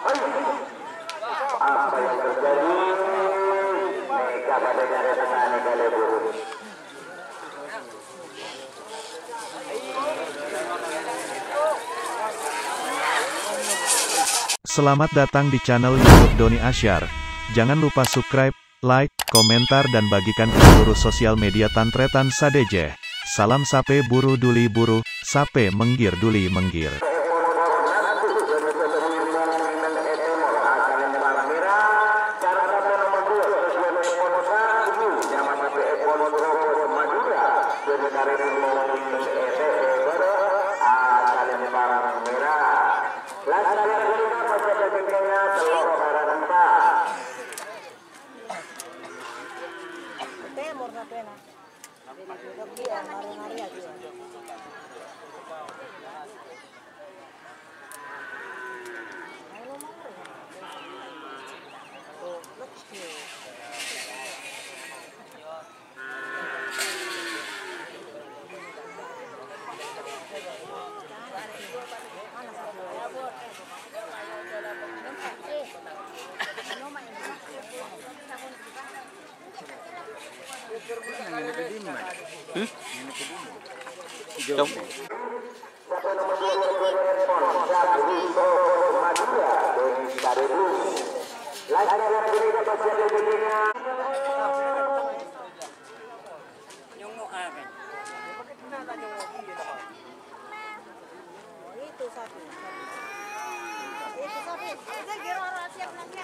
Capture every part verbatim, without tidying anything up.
Apa yang terjadi? Mereka pada nyari petani kali, Bu. Selamat datang di channel YouTube Doni Asyar. Jangan lupa subscribe, like, komentar, dan bagikan ke seluruh sosial media tan-tarètan sadhâjâ. Salam sapè buru duli buru, sapè mèngghir duli mèngghir. Temor sapèna. Lebbi, ah, mare-mare aja. Ayo, mare. Tuh, lebbi. Hmm? Coba. Itu sapi. Itu sapi. Itu gero ora siap lagi.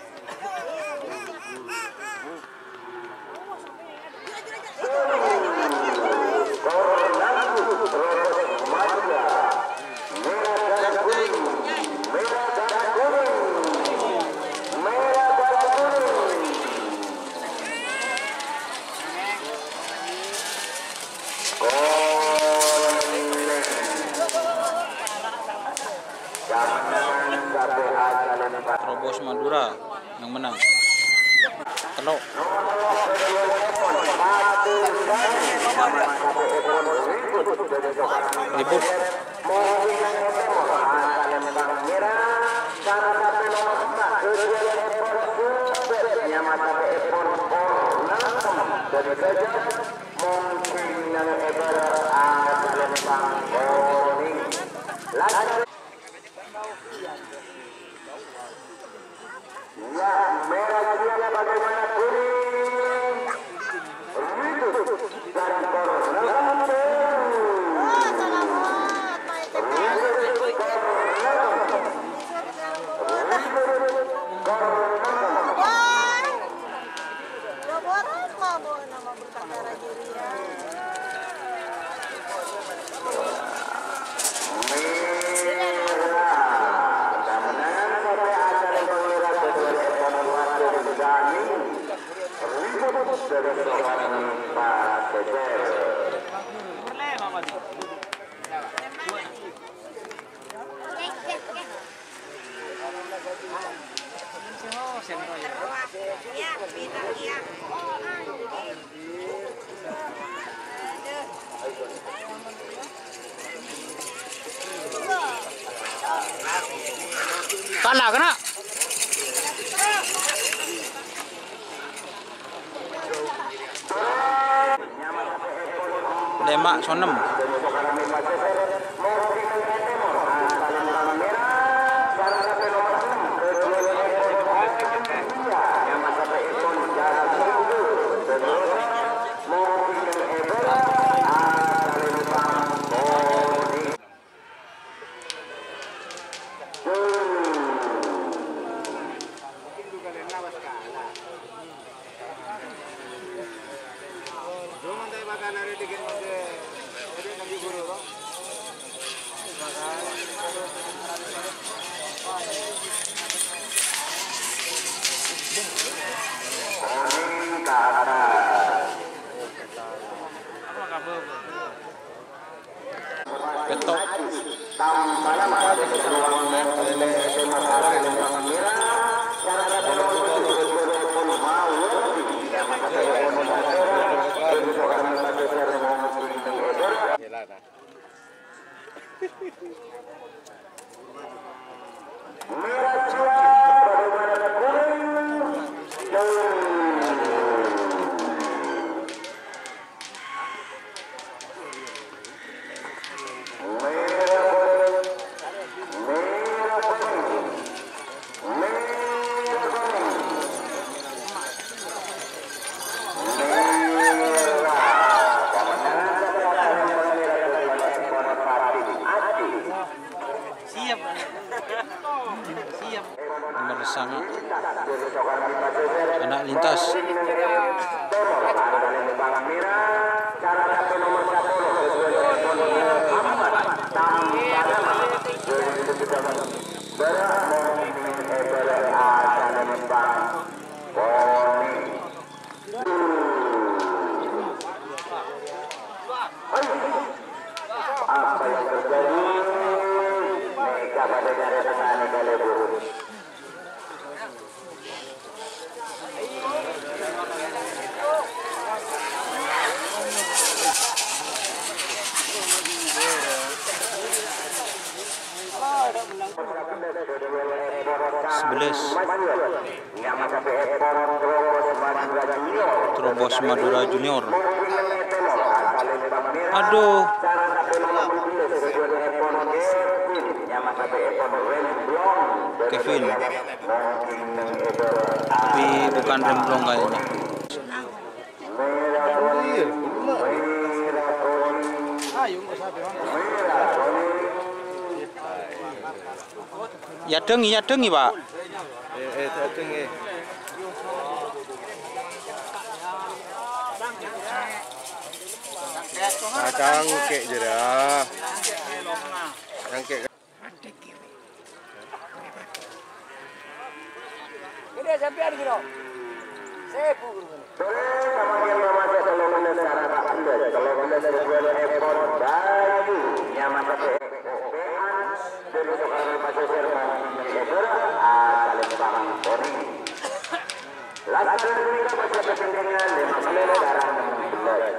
Trobos Madura yang menang. Tello'. Ribut. Ya, merah dia bagaimana kuning? Ribut dan corner. Ribut, corner. Ribut, corner. Wah, boros mabuk nama berkakara juriya. Kala kena. Lèma' so ennem. Ketok. Nomer sanga'. Ana' lintas. Apa yang terjadi? Mereka pada nyari petani kali, Bu. Sebelas. Trobos Madura Junior. Aduh. Kevin. Tapi bukan Remblong kayaknya. Èyaddhângè, èyaddhângè, Pak. Eh, eh, èyaddhângè. Nah, cangkè' jârèya. Cangkè'. Ini sampean gini. Sibuk. Sore, kemudian memasak telur belas, cara tak belas. Telur belas kedua ekor bayu. Nyama satu ekor. Dari Soekarno Pasir Serpong, Ebora, ah, Salembang, Tony. Laskar Indonesia masih bersendengan, lima belas, sekarang enam belas.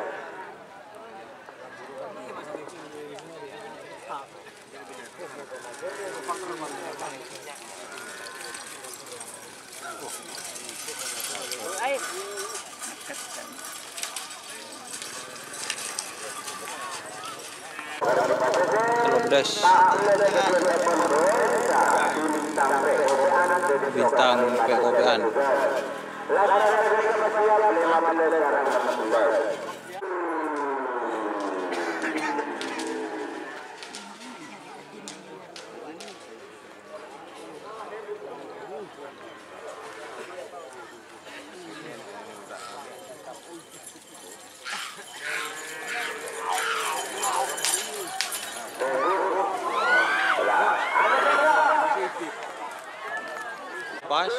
Tello belas. Bintang P K P N. Pas.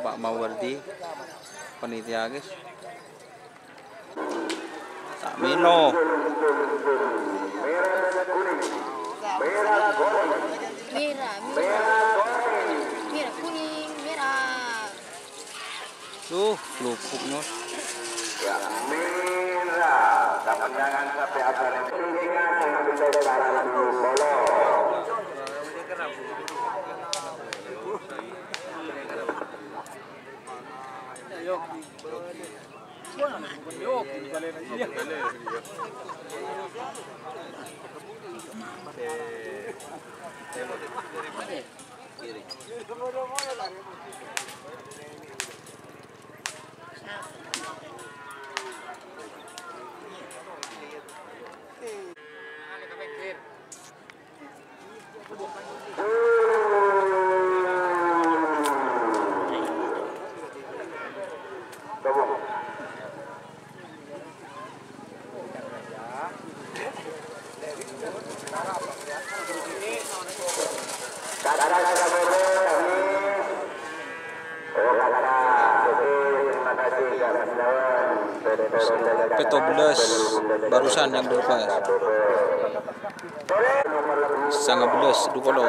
Pak Mawardi, panitia, guys. Ta' mèlo. Merah, merah. Merah, kuning, merah. Tuh, lupuk, Nos. Ya, merah. Tapi jangan sampai ada yang tinggi, jangan sampai sekarang dulu, tolong. Pètto belas barusan yang dilepas. Sanga belas, dua puluh.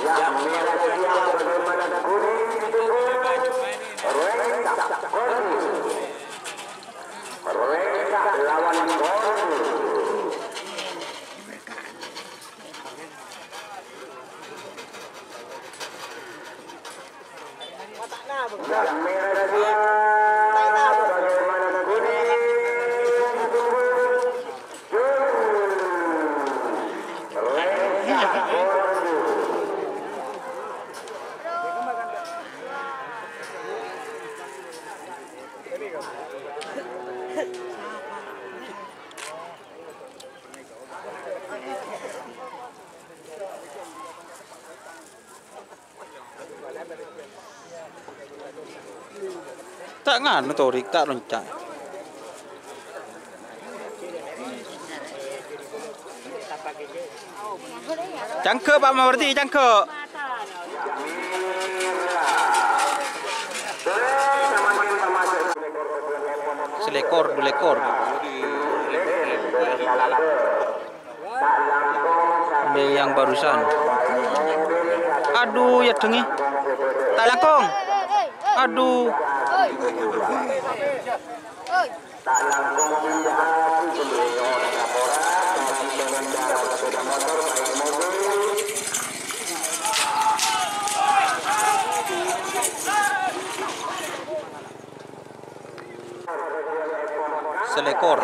Yang merah siap bagaimana kuning ditunggu. Rengka Kordu. Rengka lawan Kordu. Ta' nganu, Torik, ta' lonca'. Cangke', Pak Mawardi, cangke'. Selekor, dulekor. Ini yang barusan. Aduh, ya dengi. Ta' langkong. Aduh. Selekor.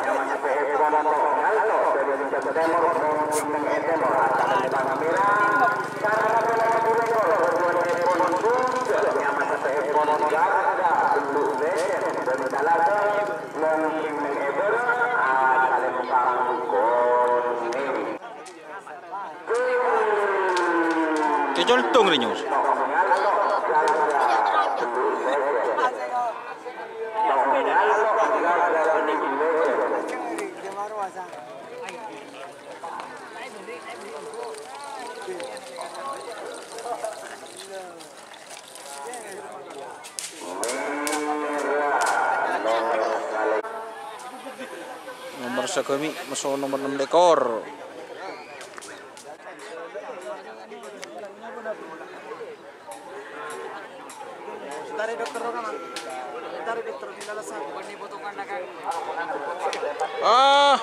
Cocol dong, Renyus. Nomer sagâmè', maso nomer ennem lèkor. Ah.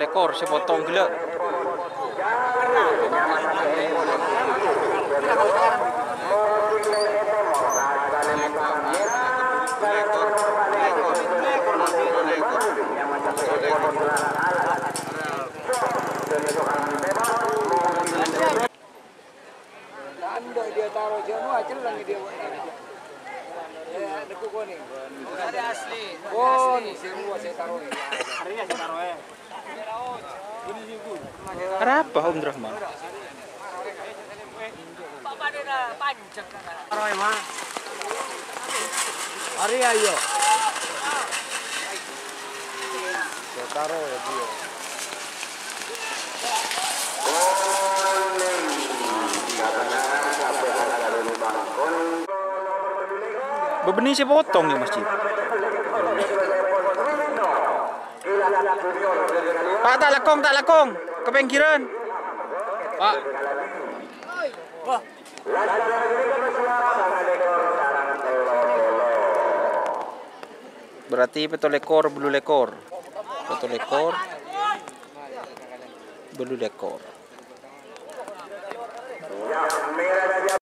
Lèkor sè potong ghellâ'. Tandhâ dia taro jâ' nu acelleng dia. Ya, neku kuning. Ada asli. Oh, ini semua saya taruh ini. Arapa, Om Rahman? Taruh, Emang. Mari, ayo. Saya taruh ya, dia. Bâbânnè sè potong yâ, Masjid. Pak, ta' lèkong, ta' lèkong. Ka pèngghirân. Pak. Berarti pètto lèkor, bâllu lèkor. Pètto lèkor, bâllu lèkor.